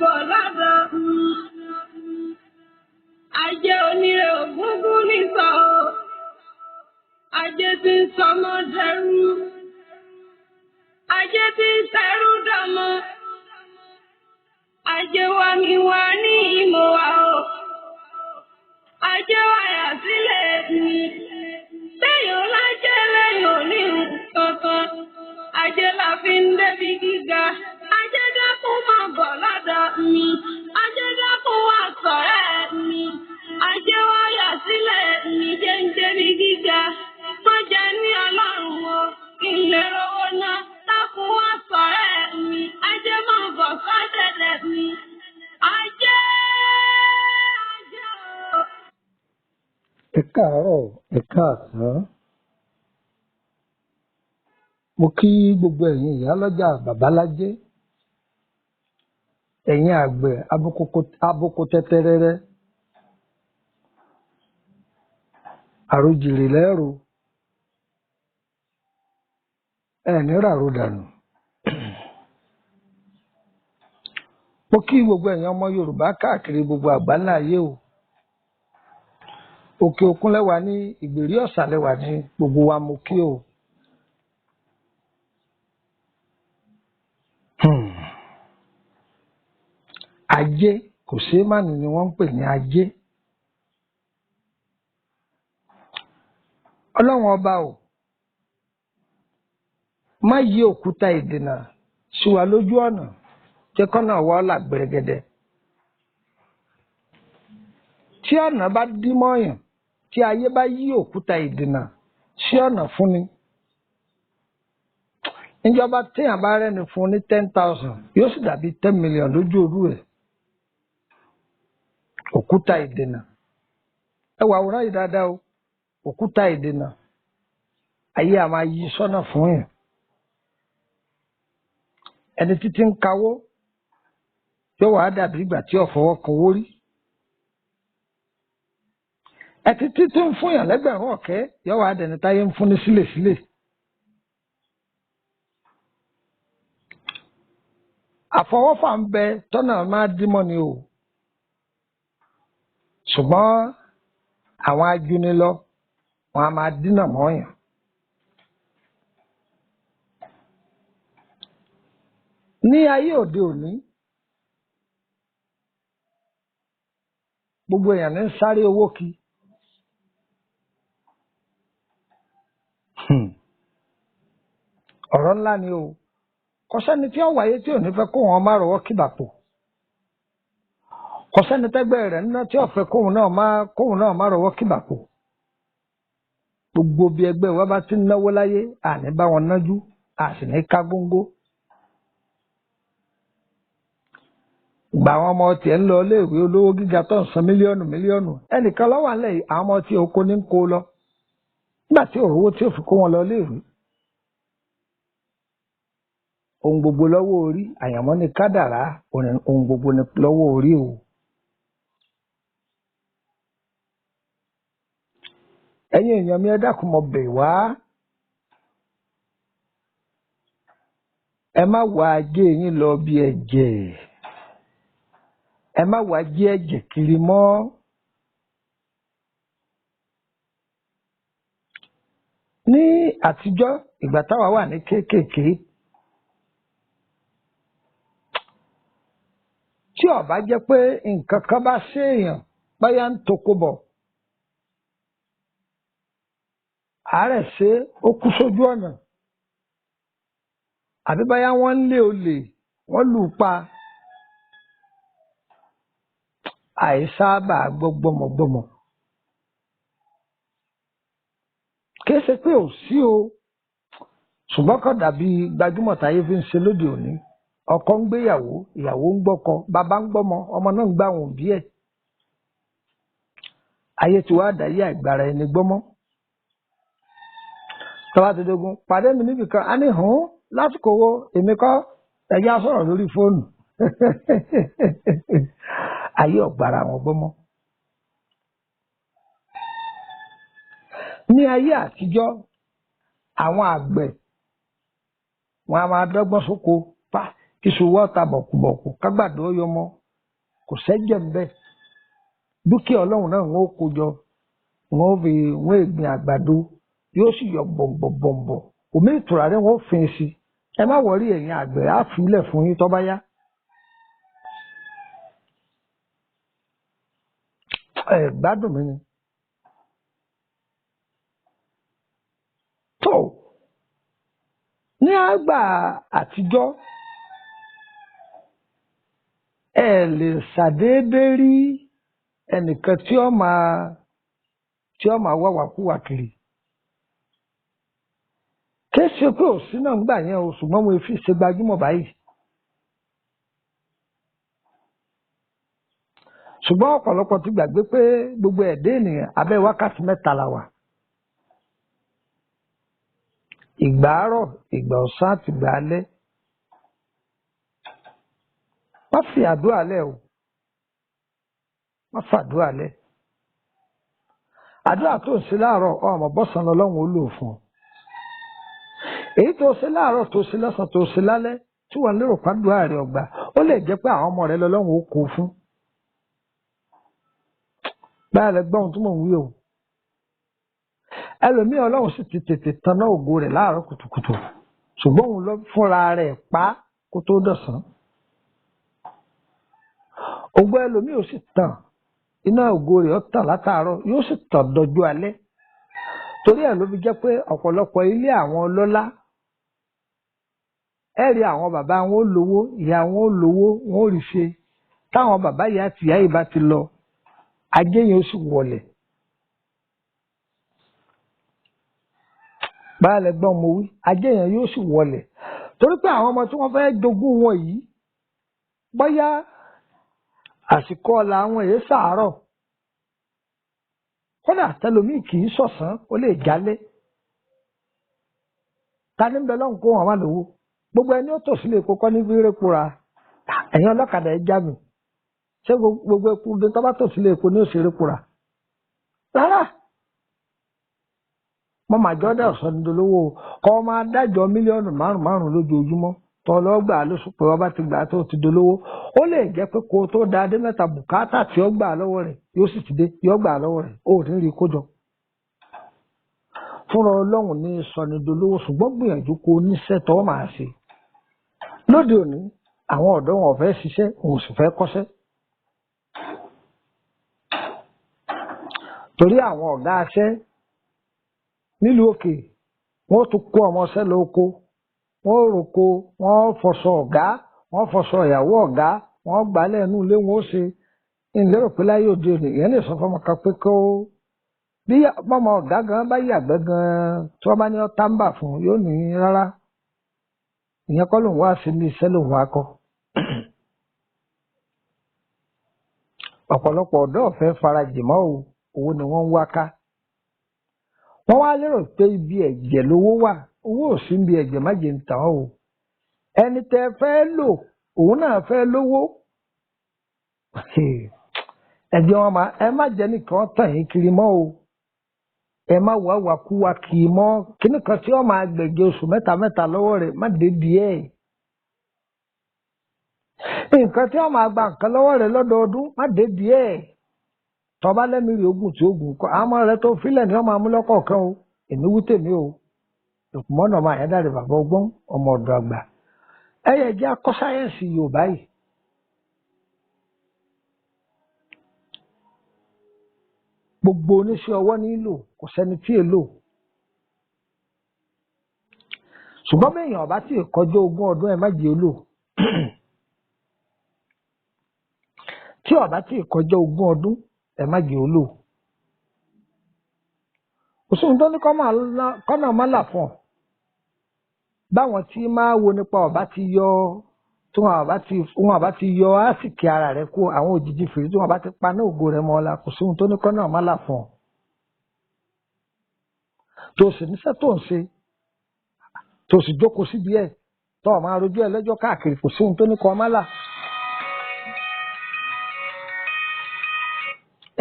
bọ̀ lọ́dọ̀ mi. Ajé onírè ògúngún nìsọ o. Ajé tí ń sọmọ dẹrú. Ajé tí ń sẹrú dọmọ. Ajé wa mi wá ní ìmọ̀ wa o. Ajé wa yà sílẹ̀ mi. Téèyàn lájẹ́ lẹ́yìn òní kankan. Ajé la fi ń débi gíga. Ajé dákun máa bọ̀ lọ́dọ̀ mi. Ajé dákun wá sọ̀rẹ́ mi. Ajé wa yà sílẹ̀ mi jẹ́ ń débi gíga. Má jẹ́ ní ọlọ́run o, kí n lè rówó ná. Dákun wá sọ̀rẹ́ mi. Ajé máa bọ̀ sọ́dẹ̀dẹ̀ mi. Ajé, ajé o. Ẹ káàárọ̀, ẹ káàsán. Mo kí gbogbo ẹ̀yin ìyálọ́jà, babalájé, ẹ̀yin àgbẹ̀ aboko tẹ́tẹ́rẹ́rẹ́, àròjìrì lẹ́rù, ẹ̀ ní ràrò dànù. Mo kí gbogbo ẹ̀yin ọmọ Yorùbá káàkiri gbogbo àgbáńlá ayé o. Òkè òkun lẹ́wà ní ìgbèrí ọ̀sà lẹ́wà ní gbogbo wa mo kí o. Ajé kò ṣeé má ní ni wọ́n ń pè ní ajé. Ọlọ́run ọba o, má yí òkúta ìdènà sí wa lójú ọ̀nà, jẹ́ kọ́nà wa ó là gbẹrẹgẹdẹ. Tí ọ̀nà bá dí mọ́yàn, tí ayé bá yí òkúta ìdènà sí ọ̀nà fúnni, níjọba téèyàn bá rẹ́ni fún ní 10,000 yóò sì dàbí 10 million lójú òru ẹ̀. Òkúta ìdènà. Ẹ wà àwòrán yìí dáadáa o. Òkúta ìdènà. Ayé a máa yí sọ́nà fún yàn. Ẹni títí ń kawó yóò wá dàbí ìgbà tí ọ̀fọwọ́ kan owó rí. Ẹni títí ń fún yàn lẹ́gbẹ̀rún ọ̀kẹ́ yóò wá dẹni táyé ń fún ní sílèsílè. Àfọwọ́fà ń bẹ tọ́nà máa dímọ́ ni o. Ṣùgbọ́n àwọn ajúnilọ wọn a máa dínà mọ́yàn. Ní ayé òde òní, gbogbo èèyàn ní ń sáré owó kí. Ọ̀rọ̀ ńlá ni o. Kò sẹ́ni tí ó wáyé tí ò ní fẹ́ kó wọn má rọwọ́ kíbàpò. Kò sẹ́ni tẹ́gbẹ́ rẹ̀ ńná tí ò fẹ́ kóun náà má rọwọ́ kíbàpò. Gbogbo bí ẹgbẹ́ wa bá ti ń náwó láyé, àní bá wọn nájú, a sì ní ká góńgó. Ìgbà àwọn ọmọ tiẹ̀ ń lọ iléèwé olówó gíga tó ń san mílíọ̀nù mílíọ̀nù. Ẹnìkan ló wà nílẹ̀ yìí, àwọn ọmọ tí oko ní ń kó lọ. Nígbà tí òrówó tí ò fi kó wọn lọ iléèwé. Ohun gbogbo lọ́wọ́ orí, àyànmọ́ ni kádàrá, ohun gbogbo ni lọ́wọ́ orí o. Ẹ̀yin èèyàn mi, ẹ dákun mo bẹ̀ wá. Ẹ má wá ajé yín lọ bí ẹ̀jẹ̀. Ẹ má wá ajé ẹ̀jẹ̀ kiri mọ́. Ní àtijọ́, ìgbà táwa wà ní kéékèèké, tí ó bá jẹ́ pé nǹkan kan bá ṣèèyàn báyà ń toko bọ̀, àárẹ̀ ṣe ó kú sójú ọ̀nà, àbí báyà wọ́n ń lé olè wọ́n lù ú pa, àìsábà gbọ́ gbọ́mọgbọ́mọ. Kìí ṣe pé ò sí o, ṣùgbọ́n kò dàbí gbajúmọ̀ táyé fi ń ṣe lóde òní. Ọkọ ń gbéyàwó, ìyàwó ń gbọ́kọ, bàbá ń gbọ́mọ, ọmọ náà ń gbá àwọn òbí ẹ̀. Ayé ti wá dàyé àìgbára ẹni gbọ́mọ́. Tọ́ba ti dogun, pàdé mi níbì kan, a ní hùn lásìkò wo èmi kọ́ ẹ̀yà sọ̀rọ̀ lórí fóònù. Ayé ọ̀gbára wọn gbọ́mọ́. Ní ayé àtijọ́, àwọn àgbẹ̀ wọn a máa dọ́gbọ́n sóko pa. Kíṣu wọ́ta bọ̀kùbọ̀kù kágbàdo yọmọ kò sẹ́jẹ̀ ń bẹ́ẹ̀. Dúkìá Ọlọ́run náà wọ́n kó jọ, wọ́n fi wọ́n ègbìn àgbàdo yóò sì yọ bọ̀m̀bọ̀m̀bọ̀. Omi ìtura rẹ̀ wọ́n fin sí. Ẹ má wọrí ẹ̀yin àgbẹ̀, á fi ilẹ̀ fún yín tó bá yá. Ẹ gbádùn mi ni. Tó ní àgbà àtijọ́, ẹ lè ṣàdédé rí ẹnìkan tí ó máa wá wàkúwà kiri. Kì í ṣe pé òsín náà ń gbà yẹn o, ṣùgbọ́n mo fi ṣe gbajúmọ̀ báyìí. Ṣùgbọ́n ọ̀pọ̀lọpọ̀ ti gbàgbé pé gbogbo ẹ̀dá ènìyàn abẹ́ wákàtí mẹ́ta la wà. Ìgbà àárọ̀, ìgbà ọ̀sán àti ìgbà alẹ́. Má fi àdúrà lẹ̀ o. Má fàdúrà lẹ̀. Àdúrà tó ń ṣe láàárọ̀ ọmọ bọ́sàn lọ́lọ́run ó lò fún ọ. Èyí tó ṣe láàárọ̀ tó ṣe lọ́sàn tó ṣe lálẹ́ tí wọ́n lérò pàdúrà rẹ̀ ọgbà, ó lè jẹ́ pé àwọn ọmọ rẹ̀ lọ́lọ́run ó kó fún. Báyà lẹ gbọ́n tí mò ń wí o. Ẹlòmíì Ọlọ́run sì ti tètè taná ògo rẹ̀ láàárọ̀ kùtùkùtù, ṣùgbọ́n òun lọ fúnra rẹ̀ pa kó tó dọ̀sán. Ògo ẹlòmíì ò sì tàn, iná ògo rẹ̀ ó tàn látàárọ̀, yóò sì tàn dọjú alẹ́. Torí ẹ̀ ló fi jẹ́ pé ọ̀pọ̀lọpọ̀ ilé àwọn ọlọ́lá, ẹ rí àwọn bàbá wọn ó lówó, ìyá wọn ó lówó, wọn ó rí ṣe. Táwọn bàbá ìyá àti ìyá yìí bá ti lọ, ajé yẹn ó sì wọlẹ̀. Báyà lẹ gbọ́n mo wí, ajé yẹn yóò sì wọlẹ̀. Torí pé àwọn ọmọ tí wọ́n fẹ́ jogún wọn yìí, bóyá àsìkò ọ̀la àwọn èyí sàárọ̀. Kódà tẹlòmíì kì í sọ̀sán, ó lè jálé. Ta ní bẹ lọ́hùn kó wọn wá lówó? Gbogbo ẹni ó tò sílé epo kọ́ ní fírí pura. Ẹ̀yin ọlọ́kadà ẹ já mi. Ṣé gbogbo epo tó bá tò sílé epo ní òṣèré pura? Rárá. Mo mà jọ́ dẹ̀ ọ̀sán ní dolówó. Kọ́ máa dájọ́ mílíọ̀nù márùn-ún lójoojúmọ́. Tọ́ lọ gbà lóṣù pé wọ́n bá ti gbà tó ti dolówó. Ó lè jẹ́ pé kó tó da adé mẹ́ta bùkátà tí ó gbà lọ́wọ́ rẹ̀ yóò sì ti dé, yóò gbà lọ́wọ́ rẹ̀, ó ní rí kójọ. Fúnra Ọlọ́run ní sọni dolówó, ṣùgbọ́n gbìyànjú kó níṣẹ́ tó máa ṣe. Lóde òní, àwọn ọ̀dọ́ wọn ò fẹ́ ṣiṣẹ́, wọn ò sì fẹ́ kọ́ṣẹ́. Torí àwọn ọ̀gá aṣẹ́ nílùú òkè, wọ́n tún kó ọmọọṣẹ́ lọ oko, wọ́n roko, wọ́n fọṣọ ọ̀gá, wọ́n fọṣọ ìyàwó ọ̀gá, wọ́n gbálẹ̀ inú ilé wọn ó ṣe. Ìlérò pé láyé òde òní, ìyẹn lè sọ fọmọ kan pé kó bí ọmọ ọ̀gá gan bá yàgbẹ́ gan tí wọ́n bá ní ọ́ táǹbà fún yóò ní rárá. Ìyẹn kọ́ lòun wá sí ilé iṣẹ́ lòun wá kọ́. Ọ̀pọ̀lọpọ̀ ọ̀dọ́ ò fẹ́ farajìn mọ́ o, owó ni wọ́n ń wá ká. Wọ́n wá lérò pé ibi ẹ̀jẹ̀ lówó wà, owó ò sí ibi ẹ̀jẹ̀ má jẹ́ ń tàn ọ́ o. Ẹni tẹ́ fẹ́ lò, òun náà fẹ́ lówó. Ẹ̀jẹ̀ wọn máa ẹ má jẹ́ nìkan tàn yín kiri mọ́ o. Ẹ má wá wàkúwà kì í mọ́. Kíní kan tí wọ́n máa gbẹ̀jẹ̀ oṣù mẹ́ta mẹ́ta lọ́wọ́ rẹ̀ má dé díẹ̀. Nǹkan tí wọ́n máa gba nǹkan lọ́wọ́ rẹ̀ lọ́dọọdún má dé díẹ̀. Tọ́ba lẹ́mìí ogun tí ogun kọ́, àmọ́ rẹ tó fílẹ̀ ni wọ́n máa mú lọ́kọ̀ọ̀kan o. Èmi wí tèmi o. Lùkùmọ́nà ọmọ àyádáre bàbá ọgbọ́n ọmọ ọ̀dọ̀ àgbà. Ẹ yẹ jẹ́ akọ́ sáyẹ́ǹsì Yorùbá yìí. Gbogbo oníṣẹ́ ọwọ́ nílò, kò sẹ́ni tí è lò. Ṣùgbọ́n bí èèyàn ọba tí ì kọjá ogún ọdún ẹ má jẹ́ lò. Tí ọba tí ì kọjá ogún ọdún ẹ má jẹ́ lò. Kò sóhun tó ní kọ́nà má là fún ọ. Báwọn tí máa wo nípa ọba ti yọ tí wọn ọba ti yọ àsìkí ara rẹ kó àwọn òjijì fèrè tí wọn bá ti paná ògo rẹ mọ́ ọlá, kò sóhun tó ní kọ́nà má là fún ọ. Tó sì níṣẹ́ tó ń ṣe, tó sì jókòó síbi ẹ̀, tó o máa rojú ẹ lẹ́jọ́ káàkiri, kò sóhun tó ní kọ́ má là.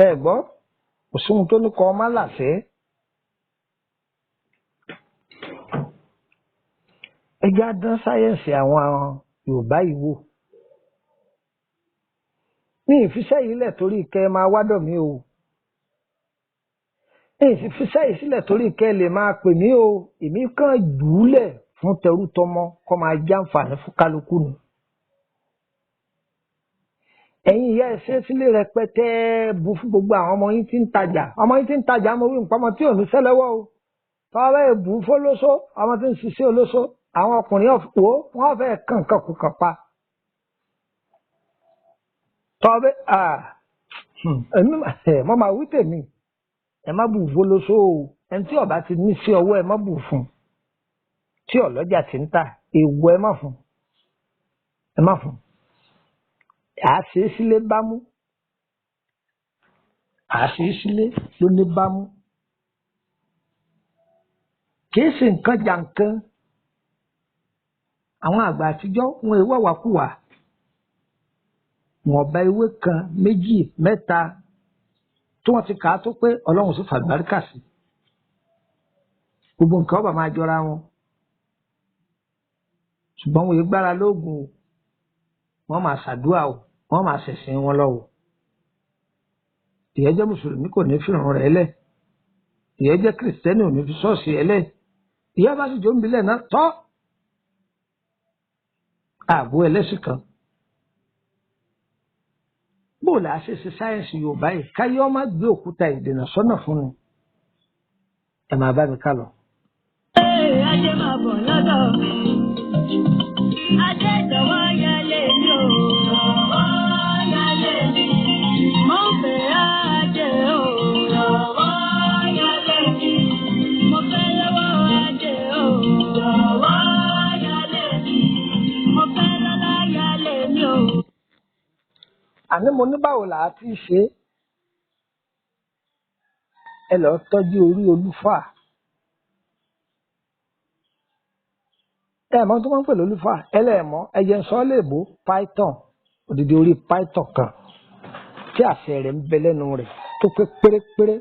Ẹ gbọ́, kò sóhun tó ní kọ́ má là sẹ́. Ẹ jẹ́ á dán sáyẹ́ǹsì àwọn Yorùbá yìí wò. Mi ìfiṣẹ́ yìí lẹ̀ torí kẹ́ ẹ máa wádọ̀ mí o. Mi ìfiṣẹ́ yìí sílẹ̀ torí kẹ́ ẹ lè máa pè mí o. Èmi kàn jùúlẹ̀ fún tẹrútọmọ kọ́ máa jàǹfààní fún kálukú ni. Ẹ̀yin ìyá ẹsẹ sílé rẹpẹtẹ bu fún gbogbo àwọn ọmọ yín tí ń tajà. Ọmọ yín tí ń tajà mo wí nǹkan ọmọ tí ò ní sẹ́lẹ̀wọ́ o. Tọ́wọ́ ẹ̀ bù fọlọ́sọ ọmọ tí ń ṣiṣẹ́ olóṣó àwọn ọkùnrin wo wọ́n fẹ́ kàn kàn kú kàn pa. Tọ́wọ́ èmi mo máa wí tèmi ẹ má bù fọlọ́sọ o. Ẹni tí ọba ti ní sí ọwọ́ ẹ má bù fún. Tí ọlọ́jà ti ń tà èèwọ̀ ẹ má fún. Ẹ má fún. Àṣe sílé bámú, àṣe sílé ló ní bámú. Kìí ṣe nǹkan jàǹkan. Àwọn àgbà àtijọ́ wọn èèwọ̀ wàkúwà. Wọn bá ewé kan méjì mẹ́ta tí wọ́n ti kà á tó pé Ọlọ́run sì fàlùbáríkà sí. Gbogbo nǹkan ọba máa jọra wọn. Ṣùgbọ́n wọn gbára lóògùn o. Wọ́n máa ṣàdúrà o, wọ́n máa ṣẹ̀sìn wọn lọ́wọ́. Ìyẹn jẹ́ mùsùlùmí kò ní fìrùn rẹ̀ lẹ̀. Ìyẹn jẹ́ kìrìsìtẹ́nì ò ní fi ṣọ́ọ̀ṣì ẹ̀ lẹ̀. Ìyá bá sì jó ń bilẹ̀ náà tọ́. Ààbò ẹlẹ́sìn kan. Bóòlù àṣẹ ṣe sáyẹ́ǹsì Yorùbá yìí káyọ́ má gbé òkúta ìdènà sọ́nà fún ni. Ẹ máa bá mi ká lọ. Ajé máa bọ̀ lọ́dọ̀ mi. Ajé ìjọ̀wọ́ yálé mi o. Jọ̀wọ́ yálé mi. Mo ń fẹ́ ajé o. Jọ̀wọ́ yálé mi. Mo fẹ́ lọ́wọ́ ajé o. Jọ̀wọ́ yálé mi. Mo fẹ́ lọ́lá yálé mi o. Àní mo ní báwo là á ti ṣe é. Ẹ lọ tọ́jú orí olúfà. Ẹ mọ̀ tó máa ń pè lólúfà ẹlẹ́ẹ̀mọ́ ẹyẹ ń sọ léèbó python, òdìdí orí python kan tí àṣẹ rẹ̀ ń bẹ lẹ́nu rẹ̀ tó pé pérépéré.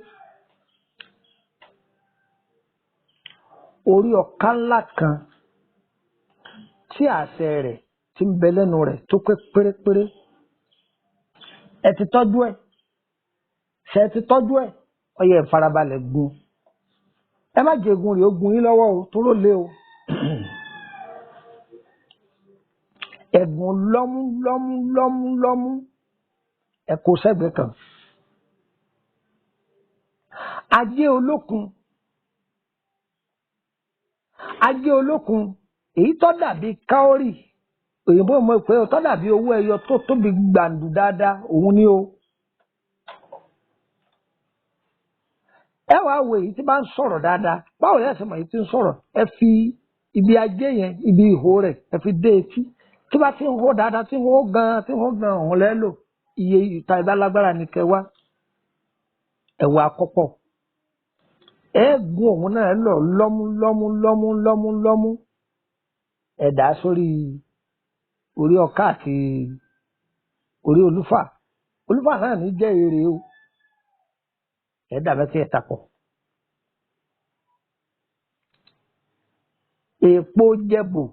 Orí ọ̀ká ńlá kan tí àṣẹ rẹ̀ ti ń bẹ lẹ́nu rẹ̀ tó pé pérépéré. Ẹ ti tọ́jú ẹ̀, ṣe ti tọ́jú ẹ̀, ó yẹ ìfarabalẹ̀ gun. Ẹ má jẹ egun rẹ̀ ó gun yín lọ́wọ́ o, tóró lé o. Ẹ̀gùn lọ́mú lọ́mú lọ́mú lọ́mú ẹ kó sẹ́gbẹ̀ẹ́ kan. Ajé olókun, ajé olókun èyí tó dàbí káórì òyìnbó mọ̀ pé tó dàbí owó ẹyọ tó tóbi gbàǹdù dáadáa òun ni o. Ẹ wàá wo èyí tí bá ń sọ̀rọ̀ dáadáa, báwo lẹ ṣe mọ̀ èyí tí ń sọ̀rọ̀? Ẹ fi ibi ajé yẹn, ibi ihò rẹ̀ ẹ fi dé etí. Tí bá ti ń hó dáadáa, tí ń hó gan, tí ń hó gan, òun lẹ́ lò. Iye ìta ìbálágbára ni kẹ wá. Ẹ̀wà àkọ́pọ̀. Ẹ gun òun náà lọ lọ́mú lọ́mú lọ́mú lọ́mú lọ́mú. Ẹ dà á sórí orí ọ̀ká àti orí olúfà. Olúfà náà ní jẹ́ èrè o. Ẹ dà mẹ́tí ẹ̀ tapọ̀. Èèpo jẹ̀bù,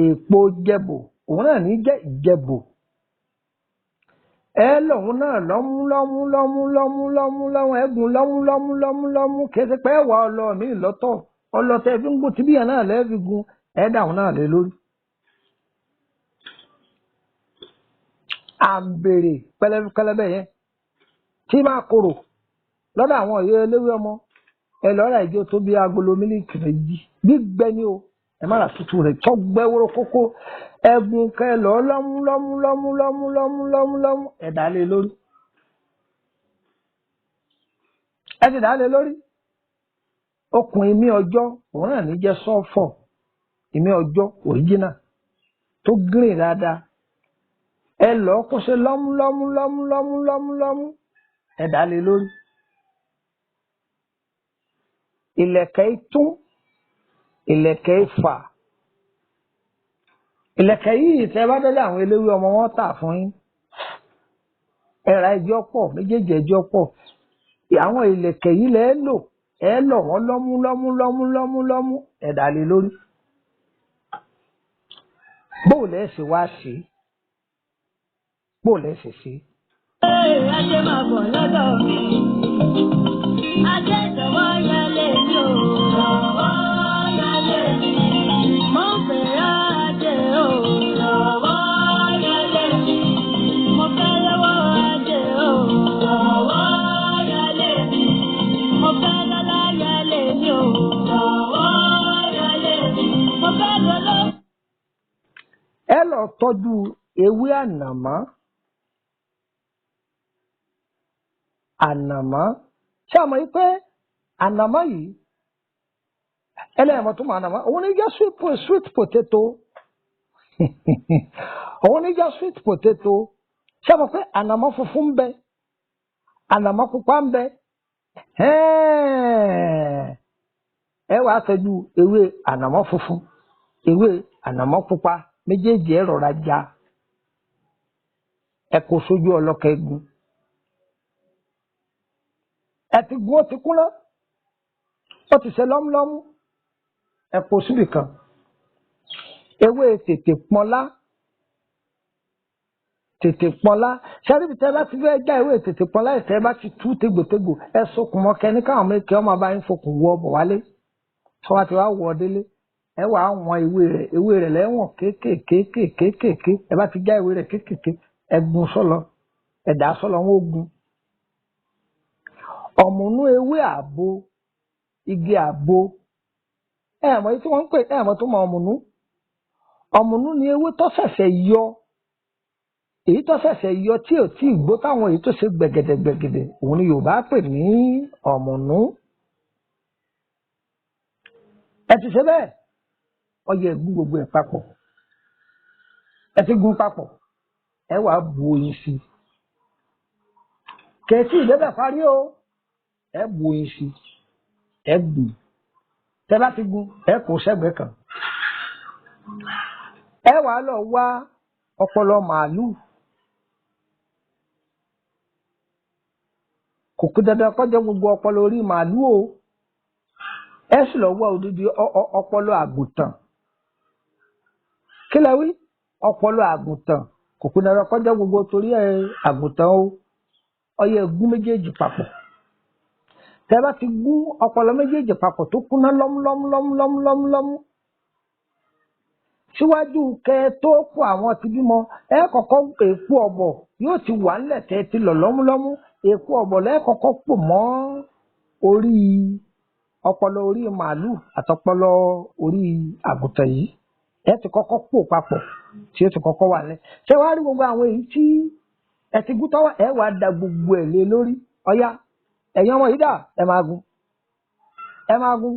èèpo jẹ̀bù òun náà ní jẹ́ ìjẹ̀bù. Ẹ lòun náà lọ́mú lọ́mú lọ́mú lọ́mú lọ́mú lọ́mú ẹ̀gùn lọ́mú lọ́mú lọ́mú lọ́mú. Kì í ṣe pé ẹ̀wà ọlọ mi lọ́tọ̀ ọlọ́tẹ̀ fi ń gún tibíyàn náà lẹ́ẹ̀fi gun ẹ̀ dà òun náà lé lórí. À ń bèrè pẹlẹbẹ yẹn tí máa korò lọ́dọ̀ àwọn ọ̀yẹ́ eléwé ọmọ. Ẹ lọ́ra ìjọ tó bí agolo mílíkì méjì gbígbẹ ni o. Ẹ má ra tútù rẹ̀ tó gbẹ wóró kókó. Ẹ̀gùn kẹ lọ lọ́mú lọ́mú lọ́mú lọ́mú lọ́mú lọ́mú lọ́mú ẹ dà á lé lórí. Ẹ ti dà á lé lórí. Okùn imí ọjọ́ òun náà ní jẹ́ sọ́fọ̀ imí ọjọ́ òríjínà tó gírìn dáadáa. Ẹ lọ kó ṣe lọ́mú lọ́mú lọ́mú lọ́mú lọ́mú lọ́mú ẹ dà á lé lórí. Ìlẹ̀kẹ̀ itún, ìlẹ̀kẹ̀ ifà. Ìlẹ̀kẹ̀ yìí tẹ́ bá dọ́dọ̀ àwọn eléwé ọmọ wọn tà fún yín. Ẹ ra ẹjọ́ pọ̀, méjèèjì ẹjọ́ pọ̀. Àwọn ìlẹ̀kẹ̀ yìí lẹ́ lò, ẹ lọ̀ wọ́n lọ́mú lọ́mú lọ́mú lọ́mú lọ́mú ẹ dà lé lórí. Bóò lẹ́ ṣe wá ṣe, bóò lẹ́ ṣe ṣe. Ajé máa bọ̀ lọ́dọ̀ mi. Ajé jọ̀wọ́ yálé mi o. Jọ̀wọ́ yálé mi. Mo ń pè ajé o. Jọ̀wọ́ yálé mi. Mo fẹ́ lọ́wọ́ ajé o. Jọ̀wọ́ yálé mi. Mo fẹ́ lọ́lá yálé mi o. Jọ̀wọ́ yálé mi. Mo fẹ́ lọ́lá. Ẹ lọ tọ́jú ewé ànàmọ́. Ànàmọ́, ṣé a mọ̀ yìí pé ànàmọ́ yìí, ẹlẹ́yìnmọ́ tó mọ ànàmọ́, òun ní jẹ́ sweet potato. Òun ní jẹ́ sweet potato. Ṣé a mọ̀ pé ànàmọ́ funfun ń bẹ, ànàmọ́ pupa ń bẹ? Ẹ wàá tọ́jú ewé ànàmọ́ funfun, ewé ànàmọ́ pupa méjèèjì, ẹ rọra já, ẹ kó sójú ọlọ́kẹ́ egun. Ẹ ti gún, ó ti kúnná, ó ti ṣe lọ́múlọ́mú, ẹ kó síbì kan. Ewé tètè pọnlá, tètè pọnlá, ṣẹ́ríbi tẹ́ bá ti fẹ́ já ewé tètè pọnlá, tẹ́ bá ti tú tégbòtégbò, ẹ sokùn mọ́ kẹ́ni káwọn méjì ọmọ bá ń fokùn wọ bọ̀ wálé. Tí wọ́n ti wá wọ délé, ẹ wà á wọn ewé rẹ̀, ewé rẹ̀ lẹ́wọ̀n kéékèèké. Ẹ bá ti já ewé rẹ̀ kéékèèké, ẹ gun sọ́lọ, ẹ dà sọ́lọ, wọn ó gun. Ọ̀mùnú ewé àbo, igi àbo, ẹ mọ̀ tí wọ́n ń pè, ẹ mọ̀ tó mọ ọ̀mùnú. Ọ̀mùnú ni ewé tó ṣẹ̀ṣẹ̀ yọ, èyí tó ṣẹ̀ṣẹ̀ yọ tí ò tí ì gbó, táwọn èyí tó ṣe gbẹ̀gẹ̀dẹ̀gbẹ̀gẹ̀dẹ̀, òun ni Yorùbá pè ní ọ̀mùnú. Ẹ ti ṣe bẹ́ẹ̀, ọyẹ gún gbogbo ẹ̀ papọ̀. Ẹ ti gún papọ̀, ẹ wàá bu oyin sí i. Kẹ̀sí ìdẹ́bẹ̀ parí o. Ẹ bu oyin sí i, ẹ gùn. Tẹ bá ti gún, ẹ kó sẹ́gbẹ̀ẹ́ kan. Ẹ wàá lọ wá ọpọlọ màálù. Kò kú dandan kó jẹ́ gbogbo ọpọlọ orí màálù o. Ẹ sì lọ wá odidi ọpọlọ àgùntàn. Kí lẹ wí? Ọpọlọ àgùntàn. Kò kú dandan kó jẹ́ gbogbo torí ẹ àgùntàn o. Ọyẹ gún méjèèjì papọ̀. Tẹ bá ti gún ọpọlọ méjèèjì papọ̀ tó kúnná lọ́múlọ́múlọ́múlọ́múlọ́mú, síwájú kẹ tó kó àwọn ti bímọ, ẹ kọ́kọ́ èpo ọ̀bọ̀ yóò ti wà ńlẹ̀ tẹ́ ti lọ̀ lọ́múlọ́mú. Èpo ọ̀bọ̀ lẹ́ẹ̀kọ́kọ́ pò mọ́ orí ọpọlọ orí màálù àtọpọlọ orí àgùntàn yìí. Ẹ ti kọ́kọ́ pò papọ̀ tí ó ti kọ́kọ́ wà lẹ́. Ṣé wàá rí gbogbo àwọn èyí tí ẹ ti gún tọ́wọ́, ẹ wàá da gbogbo ẹ̀ lé lórí. Ọ̀yá, ẹ̀yin ọmọ yìí dà, ẹ máa gún, ẹ máa gún.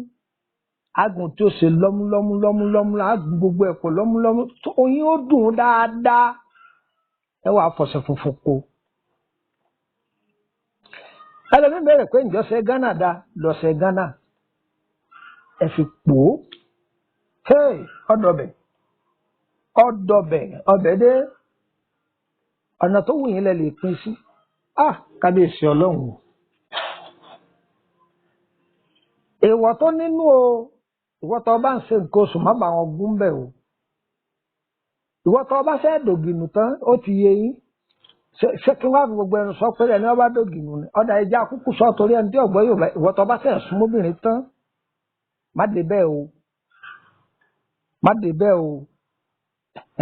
Agùn tí ó ṣe lọ́múlọ́múlọ́múlọ́mú, agùn gbogbo ẹ̀pọ̀ lọ́múlọ́mú, oyin ó dùn dáadáa. Ẹ wàá fọṣẹ funfun kó. Ẹlòmíín bẹ̀rẹ̀ pé ǹjọ́ ṣe Ghana da lọ́sẹ̀ Ghana, ẹ fi pò ó. Hey, ọ̀dọ̀bẹ̀, ọ̀dọ̀bẹ̀, ọbẹ̀ dé. Ọ̀nà tó wù yín lẹ lè pín sí. Ah, kábíyèsí Ọlọ́run o. Èèwọ̀ tó nínú o, ìwọ tó bá ń ṣe nǹkan oṣù, má bá wọn gún bẹ́ẹ̀ o. Ìwọ tó bá fẹ́ dògìnù tán, ó ti yé yín. Ṣé kí wọ́n á fi gbogbo ẹnu sọ pé ẹni wọ́n bá dògìnù ni? Ọ̀dà ẹja kúkú sọ torí ẹni tí ọ̀gbọ́n yóò bá. Ìwọ tó bá fẹ́ súnmọ́bìnrin tán, má dé bẹ́ẹ̀ o, má dé bẹ́ẹ̀ o.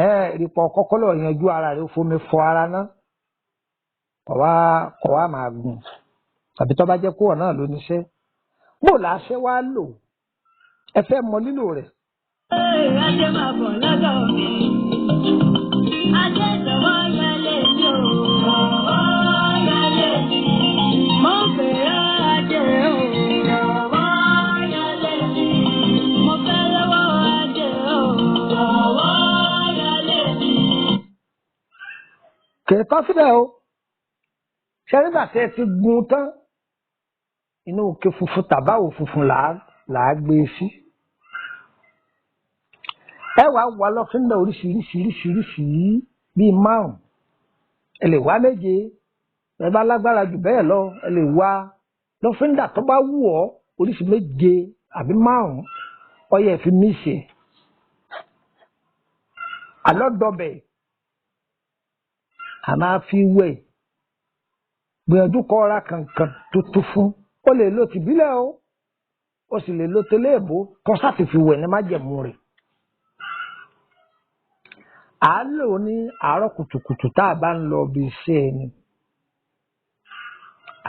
Ẹ ìrìpọ̀ kọ́kọ́ lọ yanjú ara rẹ̀, fomi fọ ara ná, kọ̀ wá máa gùn. Tàbí tó bá jẹ́ kó náà ló níṣẹ́, bó là á ṣe wá lò? Ẹ fẹ́ mọ lílò rẹ̀. Ajé máa bọ̀ lọ́dọ̀ mi. Ajé jọ̀wọ́ yálé mi o. Jọ̀wọ́ yálé mi. Mo ń pè ajé o. Jọ̀wọ́ yálé mi. Mo fẹ́ lọ́wọ́ ajé o. Jọ̀wọ́ yálé mi. Kẹ̀kọ́ síbẹ̀ o. Ṣé nígbà tí ẹ ti gun tán, inú òkè funfun tàbáwò funfun là á gbé e sí. Ẹ wàá wà lọ́fíńdà oríṣiríṣiríṣiríṣi bíi márùn, ẹ lè wá méje, ẹ bá lágbára jù bẹ́ẹ̀ lọ, ẹ lè wá lọ́fíńdà tó bá wù ọ́, oríṣi méje àbí márùn, ọyẹ fi mísì ẹ̀. Àlọ́dọ̀bẹ̀ a máa fi wẹ̀. Gbìyànjú kọ́ ra kankan tuntun fún. Ó lè lo tìbílẹ̀ o, ó sì lè lo tẹ́lẹ̀ èbó, kọ́ sáti fi wẹ̀ ní májẹ̀mú rẹ̀. À á lò ní àárọ̀ kùtùkùtù tá a bá ń lọ ibi iṣẹ́ ẹni.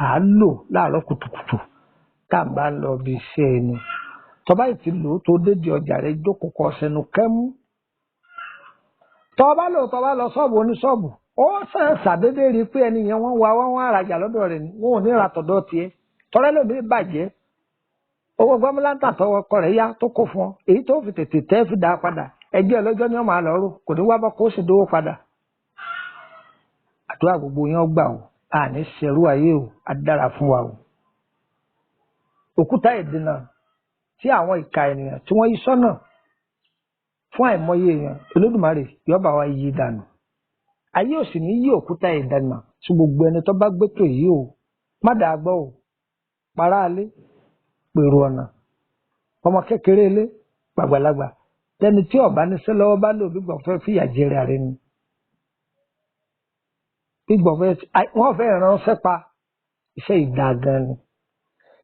À á lò láàárọ̀ kùtùkùtù tá a bá ń lọ ibi iṣẹ́ ẹni. Tọ́ba yìí ti lò ó tó dédé ọjà rẹ̀ jókòó kọ sẹ́nu kẹ́mú. Tọ́ba lò tọ́ba lọ ṣọ́ọ̀bù oníṣọ́ọ̀bù, ó sàn ṣàdédé rí i pé ẹni yẹn wọ́n wá wọ́n wá rajà lọ́dọ̀ rẹ̀ ni, wọn ò ní ra tọ̀dọ̀ tiẹ̀. Tọ́rẹ́ lómi bàjẹ́. Owó gbọ́mọláńtà tọwọ́ ọkọ rẹ̀ yá tó kó fún ọ, èyí tó fi tètè tẹ́ fi dá padà. Ẹgbẹ́ ọlọ́jọ́ ni wọ́n máa lọ rò, kò ní wá bọ́ kó sì dówó padà. Àdúrà gbogbo yẹn gbà o, àní ṣerú ayé o, á dára fún wa o. Òkúta ìdènà tí àwọn ìka ènìyàn tí wọ́n yí sọ́nà fún àìmọye èèyàn, Olódùmarè yóò bá wa yí dànù. Ayé ò sì ní yí òkúta ìdènà sí gbogbo ẹni tó bá gbétò yìí o. Má dàá gbọ́ o, pará alé, pèrò ọ̀nà, ọmọ kékeré ilé, gbàgbàlagbà, tẹni tí ọba níṣẹ́ lọ́wọ́ bá lò bí gbọ̀nfẹ́ fìyà jẹrẹ rẹ ni. Bí gbọ̀nfẹ́ wọ́n fẹ́ ránṣẹ́ pa iṣẹ́ ìdá gan ni.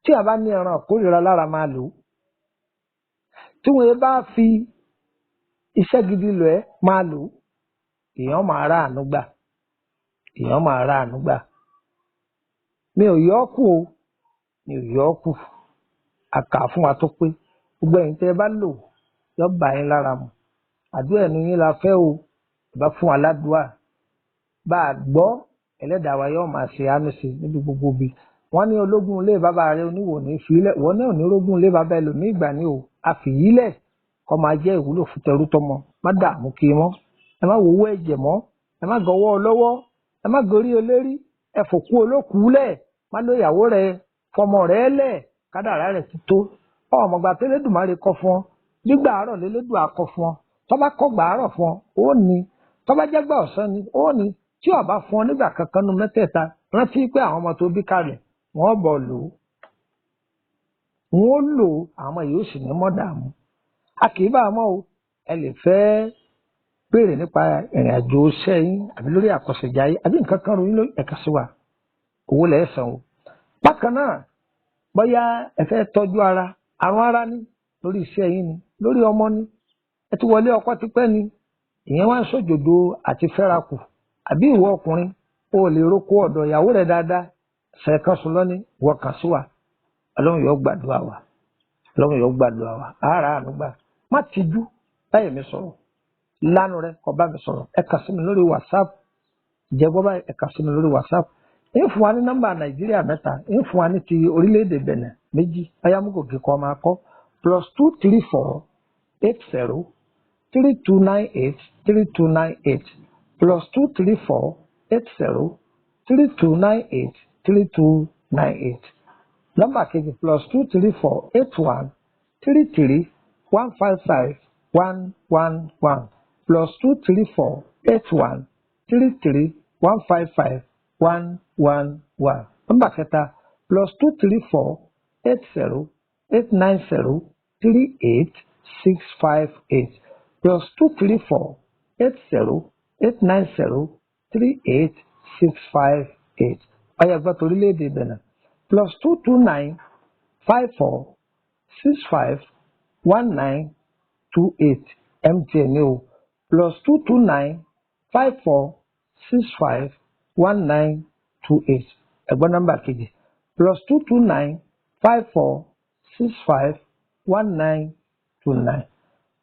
Tí a bá ní ẹran kórìíra lára máa lò ó. Tí wọ́n bá fi iṣẹ́ gidi lọ ẹ́ máa lò ó. Èèyàn máa rà àánú gbà. Èèyàn máa rà àánú gbà. Mi ò yọ ọ́ kù o. Mi ò yọ ọ́ kù. Àkà fún wa tó pé. Gbogbo ẹ̀yin tẹ́ ẹ bá lò yọ bá yín lára mu. Àdúrà ẹnu yín la fẹ́ o. Ìbá fún wa ládùúà. Bá a gbọ́, ẹlẹ́dàá wa yóò máa ṣe àánú sí níbi gbogbo bí. Wọ́n ní ológun ilé bàbá rẹ oníwò ní fílẹ̀. Wọ́n náà ní ológun ilé bàbá ẹlòmíì ìgbà ní o. A fi yí lẹ̀ kọ́ máa jẹ́ ìwúlò fún tẹrú tọmọ. Má dààmú kí mọ́. Ẹ má wo owó ẹ̀jẹ̀ mọ́. Ẹ má gọwọ́ ọlọ́wọ́. Ẹ má gorí olérí. Ẹ fòkú olókùú lẹ̀. Má lo ìyàwó rẹ, fọmọ rẹ lẹ̀. Kádàrá rẹ̀ ti tó. Ọmọgbà tẹ́lẹ̀dùmarè kọ fún ọ. Gbígbà àárọ̀ lélẹ́dùn akọ fún ọ. Tọ́ba kọ́ gbà àárọ̀ fún ọ, ó ní. Tọ́ba jẹ́gbà ọ̀sán ni, ó ní. Tí ó bá fún ọ nígbà kankan nu mẹ́tẹ̀ẹ̀ta, rántí pé àwọn ọmọ tó bí kalẹ̀, wọ́n bọ̀ lò ó. Wọ́n ó lò ó, àwọn yìí ó sì ní mọ́ dààmú. A kì í bá a mọ́ o. Ẹ lè fẹ́ béèrè nípa ìrìn àjò iṣẹ́ yín àbí lórí àkọsẹ̀jayé àbí nǹkan kan ròyìn lórí ẹ̀ka sí wa. Owó lẹ̀ san o. Bákan náà, bóyá ẹ fẹ́ tọ́jú ara, àrùn ara ní lórí iṣẹ́ yín ni, lórí ọmọ ni, ẹ ti wọlé ọkọ tipẹ́ ni, ìyẹn wá ń sòjòdò àti fẹ́rakù, àbí ìwọ ọkùnrin, o lè roko ọ̀dọ̀ ìyàwó rẹ̀ dáadáa, ṣẹ̀kan sùn lọ́ní, ìwọ kàn sí wa. Ọlọ́run yóò gbàdúrà wa. Ọlọ́run yóò gbàdúrà wa. Àárà àánú gbà. Má tijú báyìí mi sọ̀rọ̀. Lánàá rẹ kó bá mi sọ̀rọ̀. Ẹ kàn sí mi lórí WhatsApp. Ìjẹ́gbọ́ báyìí ẹ kàn sí mi lórí WhatsApp. Ń fún wa ní nọ́mbà Nàìjíríà mẹ́ta, ń fún wa ní ti orílẹ̀-èdè Bẹ̀nẹ̀ méjì, Ayámúgòkè kọ́ máa kọ́ +234 80 3298 3298 +234 80 3298 3298. Nọ́mbà kejì +234 81 33 155 111 +234 81 33 155 111. Nọ́mbà kẹta +234 80 890 38 658 +234 80 890 38 658. Ọ̀yá gbọ́ torílẹ̀-èdè Benin +229 54 65 19 28 MTN o +229 54 65 19 28. Ẹ̀gbọ́n nọ́mbà kejì +229 54 65 19 29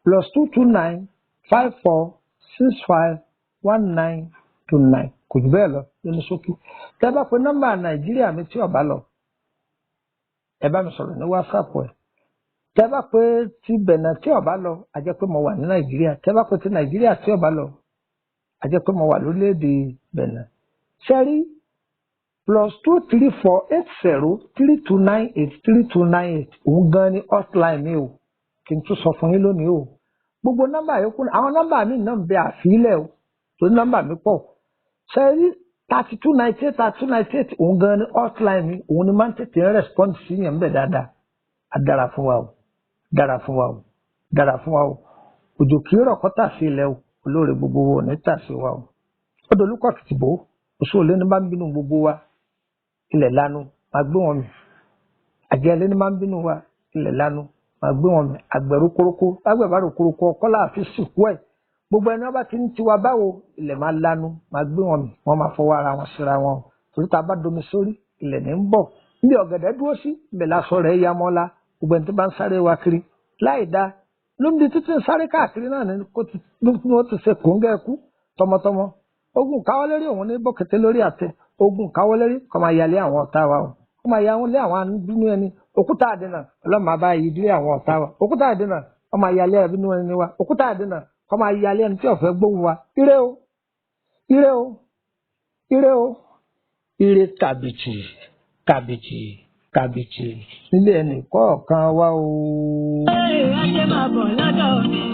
+229 54 65 19 29. Kò jù bẹ́ẹ̀ lọ nínú ṣókí. Tẹ́ bá pe nọ́mbà Nàìjíríà mi tí ó bá lọ, ẹ bá mi sọ̀rọ̀ ní WhatsApp ẹ̀. Tẹ́ bá pe ti Benin tí ó bá lọ, a jẹ́ pé mo wà ní Nàìjíríà. Tẹ́ bá pe ti Nàìjíríà tí ó bá lọ, a jẹ́ pé mo wà lórílẹ̀‐èdè Benin. Ṣẹ́rí +234 80 3298 3298 òun gan ni hotline mi o. Kí n tún sọ fún yín lónìí o. Gbogbo nọ́mbà yòókù, àwọn nọ́mbà mi náà ń bẹ àfilẹ̀ o, torí nọ́mbà mi pọ̀. Ṣẹ́rí 3298 3298 òun gan ni hotline mi, òun ni máa ń tètè ń respond sí yẹn ń bẹ̀ dáadáa. A dára fún wa o, dára fún wa o, dára fún wa o. Òjò kì í rọ̀ kọ́tà sí ilẹ̀ o. Olóore gbogbo wo ní tàṣí wa o. Ó dolúkọ kìtìbó, oṣù olé ní bá ń bínú gbogbo wa, ilẹ̀ lanu máa gbé wọn mì. Àjẹ́ ilé ní máa ń bínú wa, ilẹ̀ lanu máa gbé wọn mì. Àgbẹ̀rú kórókó, lágbẹ̀bárò kórókó, ọkọ́ láàfin sìnkú ẹ̀. Gbogbo ẹni wọn bá ti ń tiwa báwo, ilẹ̀ máa lanu máa gbé wọn mì, wọ́n máa fọwọ́ ara wọn síra wọn. Torí tá a bá domi sórí, ilẹ̀ ní ń bọ̀. Níbi ọ̀gẹ̀dẹ̀ dúró sí, ibẹ̀ lásọ rẹ̀ ya mọ́lá. Gbogbo ẹni tó bá ń sáré wa kiri láì dáa lóńdí títí ń sáré káàkiri náà ni kó ti ló ti ṣe kóńgẹ́ kú tọmọtọmọ. Ogun káwọ́ lérí òun ní bọ́kẹ́tẹ́ lórí àtẹ. Ogun káwọ́ lérí kọ́ máa yalé àwọn ọ̀tá wa o, kọ́ máa yalé àwọn abínú ẹni. Òkúta àdínà ọlọ́mọ àbá yìí dílé àwọn ọ̀tá wa. Òkúta àdínà kọ́ máa yalé abínú ẹni wa. Òkúta àdínà kọ́ máa yalé ẹni tí ó fẹ́ gbóhùn wa. Ire o, ire o, ire o, ire kàbìtì kàbìtì kàbìtì nílé ẹnì kọ̀ọ̀kan wa o. Ajé máa bọ̀ lọ́dọ̀ mi.